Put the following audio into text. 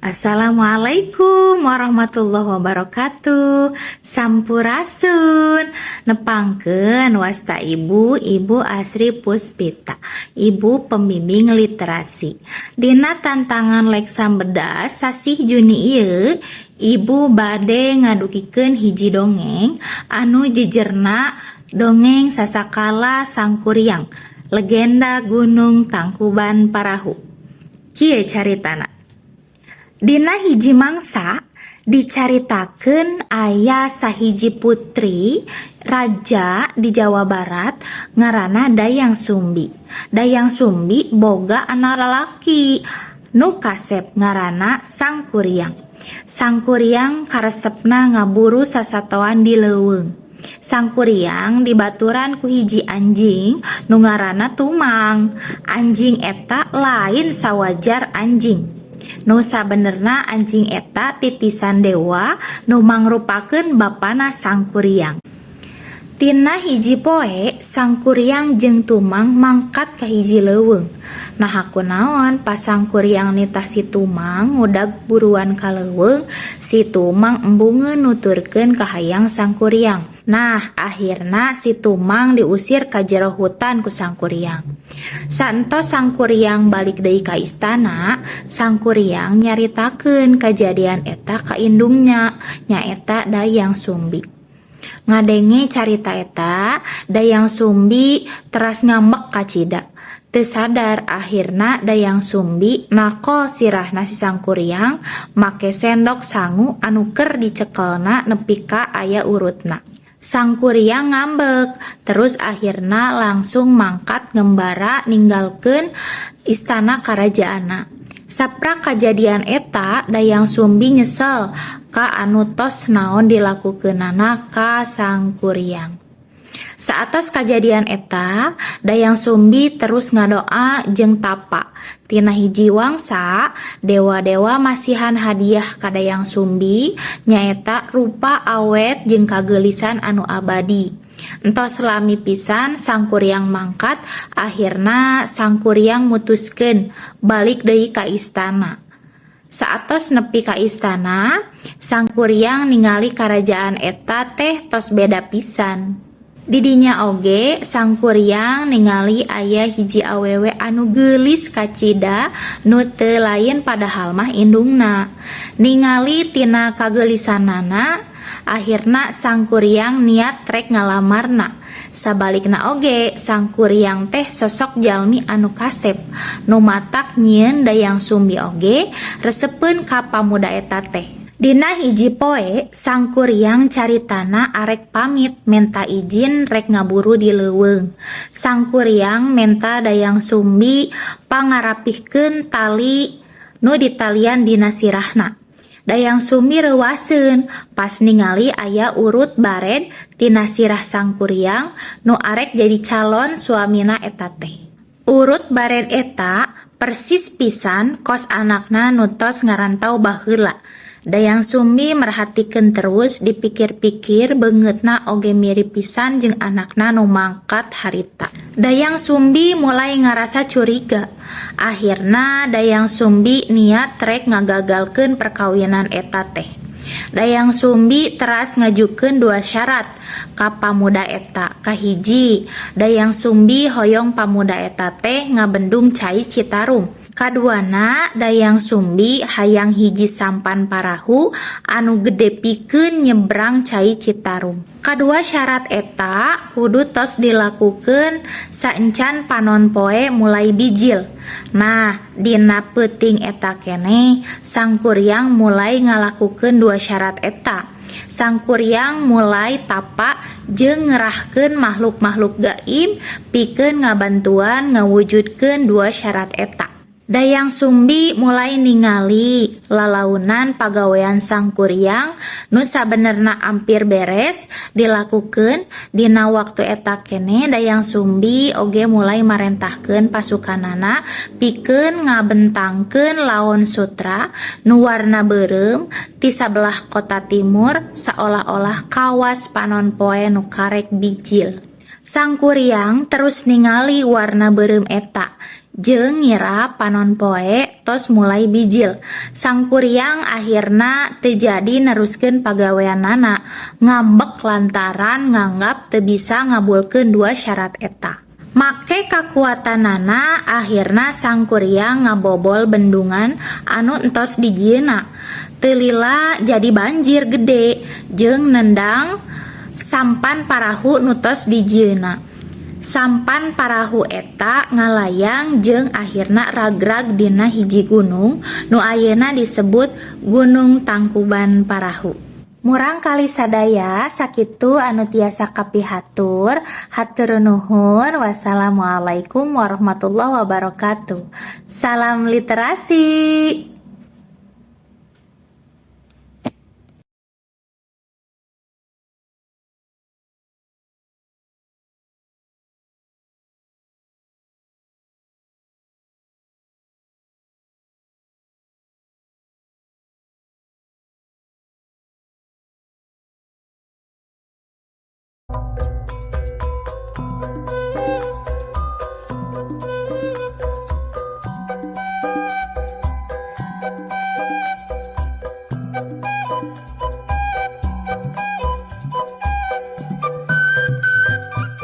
Assalamualaikum warahmatullahi wabarakatuh. Sampurasun. Nepangkeun wasta Ibu, Ibu Asri Puspita, Ibu pembimbing literasi. Dina tantangan Leksambeda sasih Juni ieu, Ibu bade ngadugikeun hiji dongeng anu jejerna Dongeng Sasakala Sangkuriang, Legenda Gunung Tangkuban Parahu. Kieu caritana. Dina hiji mangsa dicaritakeun aya sahiji putri raja di Jawa Barat ngaranna Dayang Sumbi. Dayang Sumbi boga anak lalaki nu kasep ngaranna Sangkuriang. Sangkuriang karesepna ngaburu sasatoan di leuweung. Sangkuriang dibaturan ku hiji anjing nu ngaranna Tumang. Anjing eta lain sawajar anjing. Nu sabenerna anjing eta titisan dewa nu mangrupakeun bapana Sangkuriang. Tina hiji poe Sangkuriang jeung Tumang mangkat ka hiji leuweung. Naha kunaon pas Sangkuriang nitah si Tumang ngudag buruan ka leuweung, si Tumang embungeun nuturkeun kahayang Sangkuriang. Nah, akhirna si Tumang diusir ka jero hutan ku Sangkuriang. Saentos Sangkuriang balik deui ka istana, Sangkuriang nyaritakeun kajadian eta ka indungna, nyaeta Dayang Sumbi. Ngadenge carita eta, Dayang Sumbi teras ngambek kacida. Teu sadar akhirna Dayang Sumbi nakol sirahna si Sangkuriang make sendok sangu anu keur dicekelna nepi ka aya urutna. Sangkuriang ngambek, terus akhirna langsung mangkat ngembara ninggalkeun istana karajaanna. Saprak kajadian eta, Dayang Sumbi nyesel ka anu tos naon dilakukeunana ka Sangkuriang. Saatos kajadian eta, Dayang Sumbi terus ngadoa jeung tapa. Tina hiji wangsa, dewa-dewa masihan hadiah ka Dayang Sumbi nyaeta rupa awet jeung kageulisan anu abadi. Entos lami pisan Sangkuriang mangkat, akhirna Sangkuriang mutuskeun balik deui ka istana. Saatos nepi ka istana, Sangkuriang ningali karajaan eta teh tos beda pisan. Didinya oge Sangkuriang ningali aya hiji awewe anu geulis kacida nu teu lain padahal mah indungna. Ningali tina kageulisanana, akhirna Sangkuriang niat rek ngalamarna. Sabalikna oge Sangkuriang teh sosok jalmi anu kasep, nu matak nyieun Dayang Sumbi oge resepeun ka pamuda eta teh. Dina hiji poe Sangkuriang caritana arek pamit menta izin rek ngaburu di leuweung. Sangkuriang menta Dayang Sumbi pangarapihkeun tali nu ditalian dina sirahna. Dayang Sumbi reuwaseun pas ningali aya urut bared tina sirah Sangkuriang nu arek jadi calon suamina eta teh. Urut bared eta persis pisan kos anakna nu tos ngarantau baheula. Dayang Sumbi merhatikeun terus dipikir-pikir beungeutna oge mirip pisan jeung anakna nu mangkat harita. Dayang Sumbi mulai ngarasa curiga. Akhirna Dayang Sumbi niat rek ngagagalkeun perkawinan eta teh. Dayang Sumbi teras ngajukeun dua syarat ka pamuda eta. Kahiji, Dayang Sumbi hoyong pamuda eta teh ngabendung cai Citarum. Kaduana, Dayang Sumbi hayang hiji sampan parahu anu gede pikeun nyebrang cai Citarum. Kadua syarat eta kudu tos dilakukeun saencan panon poe mulai bijil. Nah, dina peuting eta keneh Sangkuriang mulai ngalakukeun dua syarat eta. Sangkuriang mulai tapa jeung ngerahkeun makhluk-makhluk gaib pikeun ngabantuan ngawujudkeun dua syarat eta. Dayang Sumbi mulai ningali lalaunan pagawean Sangkuriang nu sabenerna ampir beres dilakukeun. Dina waktu eta keneh Dayang Sumbi oge mulai marentahkeun pasukanana pikeun ngabentangkeun laon sutra nu warna beureum ti sabelah kota timur, saolah-olah kawas panon poe nu karek bijil. Sangkuriang terus ningali warna beureum eta jeung ngira panon poe tos mulai bijil. Sangkuriang akhirna teu jadi neruskeun pagaweanana, ngambek lantaran nganggap teu bisa ngabulkeun dua syarat eta. Make kakuatanana, akhirna Sangkuriang ngabobol bendungan anu entos dijieunna. Teu lila jadi banjir gede jeung nendang sampan parahu nu tos dijieunna. Sampan parahu eta ngalayang jeung akhirna ragrag dina hiji gunung nu ayeuna disebut Gunung Tangkuban Parahu. Murangkalih sadaya, sakitu anu tiasa kapihatur. Hatur nuhun. Wassalamualaikum warahmatullahi wabarakatuh. Salam literasi.